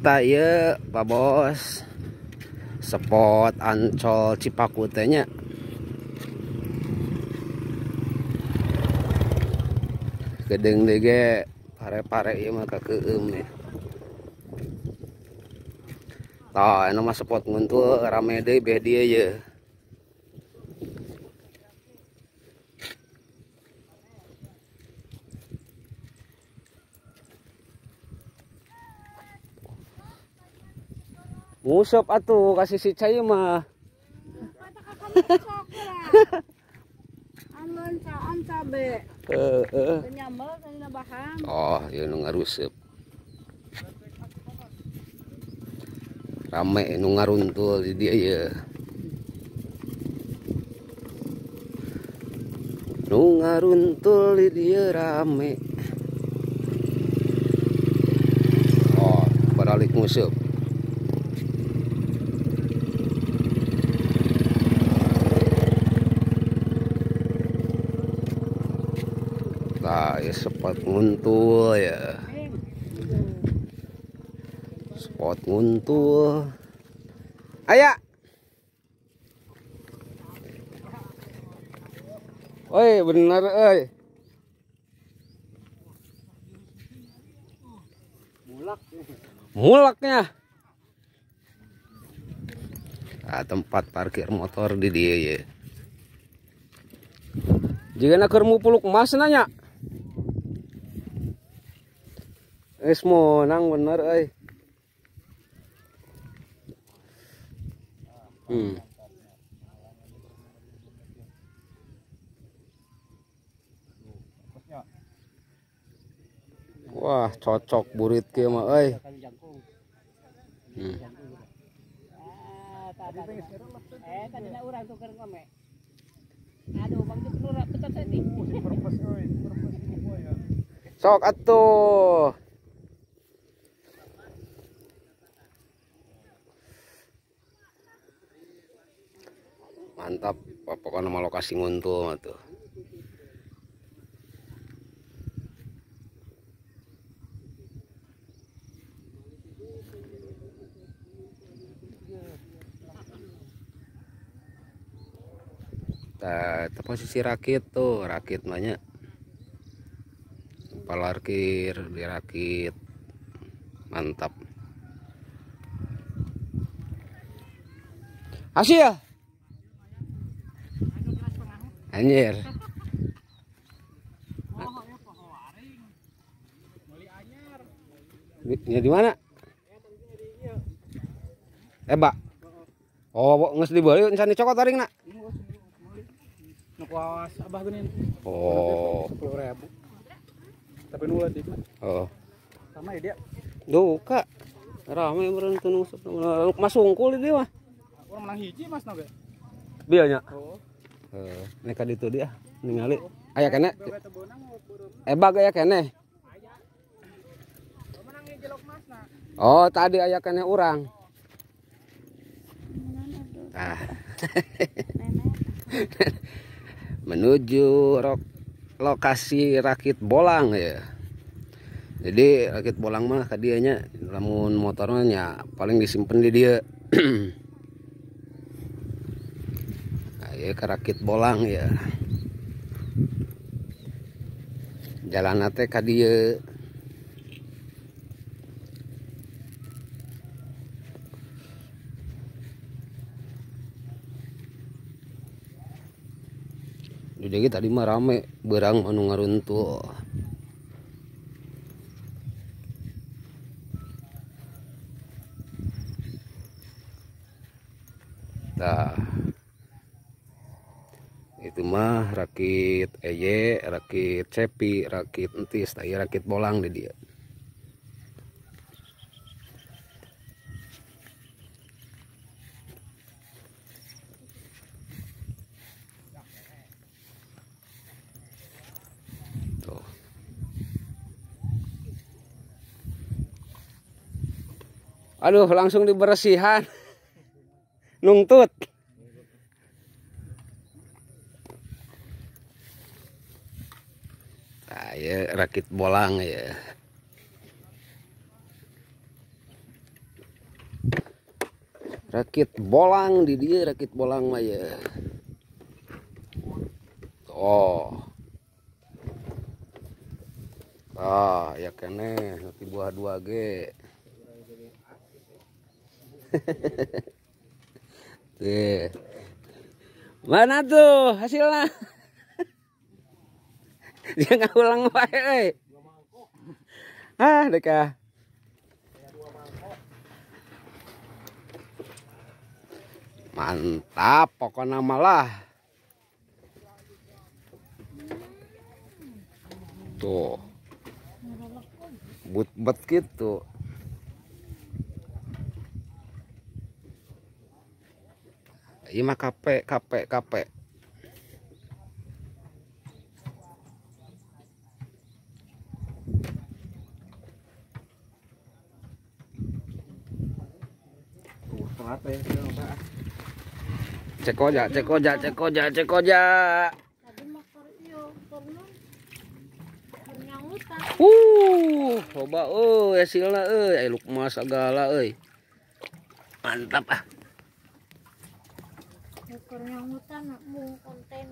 Tah ieu Pak Bos. Spot Ancol Cipaku teh nya. Gedeung deui ge pare-pare ieu mah kakeueum nih. Tah anu mah spot nguntul rame deui beh dieu ye. Ngusep atuh kasih si cai mah. Amun caan cabe. Heeh. Nyambel tadi bahan. Oh, ieu nu ngarusep. Rame nu ngaruntul di dieu ye. Nu ngaruntul di dieu rame. Oh, baralik nguseup. Nah, ya spot nguntul ya. Spot nguntul. Aya. Oi, bener euy. Mulak. Mulaknya. Nah, tempat parkir motor di dieu ye. Jigana keur mupuluk emas nanya. Geus monang bener euy. Wah, cocok burit kieu mah euy. Sok atuh. Mantap, pokoknya nama lokasi nguntul mah tuh. Nah, itu posisi rakit tuh, rakit banyak. Parkir dirakit. Mantap. Hasil. Anjir. Ini di mana? Mbak. Oh, geus dibeli encan dicokot taring nak. Nu kuas abah geuning. Oh, 10.000. Tapi nu leutik mah. Oh. Sama ya dia. Duka. Rame meureun teu nu mas sungkul di dieu mah. Urang menang hiji mas na ge. Bieu nya. Oh. Heeh, nek ka ditu dia ningali. Aya keneh. Ebag aya keneh. Oh, tadi aya keneh urang. Ah. Menuju lokasi rakit bolang ya. Jadi rakit bolang mah ka dieu nya, lamun motornya nya paling disimpen di dieu. Nah, ya ke rakit bolang ya. Jalan teh ka dieu. Jadi tadi mah rame berang anu ngaruntul. Nah, itu mah rakit eye, rakit cepi, rakit entis, tadi rakit bolang di dia. Tuh. Aduh, langsung dibersihan. Nungtut. Nah, ya, rakit bolang ya. Rakit bolang di dia, rakit bolang mah ya. Oh. Ah, ya kene nanti buah 2G. Tuh. Mana tuh hasilnya? Dia ngulang wae euy. Ah, deka. Mantap pokoknya malah. Tuh. But-but gitu. Iya mah KP KP KP. Cekoja, cekoja, cekoja, cekoja. Loba euy hasilna euy, aya lukma sagala euy. Mantap ah. Keur nyangutan mung konten.